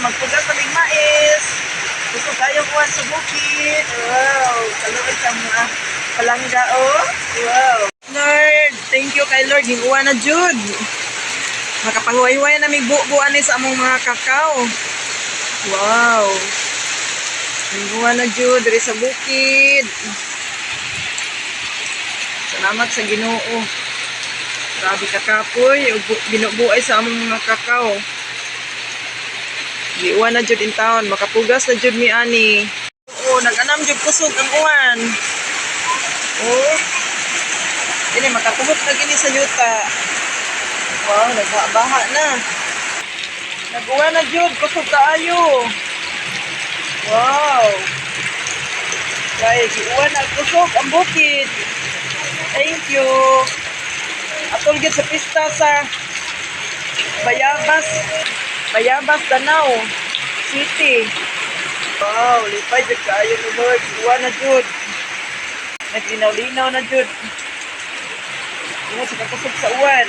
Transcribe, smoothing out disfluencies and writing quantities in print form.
Magpugas na mig mais. Gusto kayo kuan sa bukid. Wow, kaluoy sa mga palangga oh. Wow. Lord, thank you kay Lord, ginguwa na jud. Makapahuway-huway na mig bubuan ni sa among mga kakao. Wow. Ginguwa na jud diri sa bukid. Salamat sa Ginoo. Grabe ka kapoy, ug binubuay sa among mga kakao. Giuwan na jud in town, makapugas na jud mi ani. Oo, nag-anam jud kusog ang uwan. Oh. Dili makatuhok na gini sa yuta. Wow, nagbaha na. Nag-uwan na jud, kusog kaayo. Wow. Kay giuwan na kusog ang bukid. Thank you. Atol gyud sa pista sa Bayabas, Bayabas, Danao City. Wow, lipay jud kaayo ni Lord. Uwan na jud. Naglinaw-linaw na jud. Ingat sa kakusog sa uwan.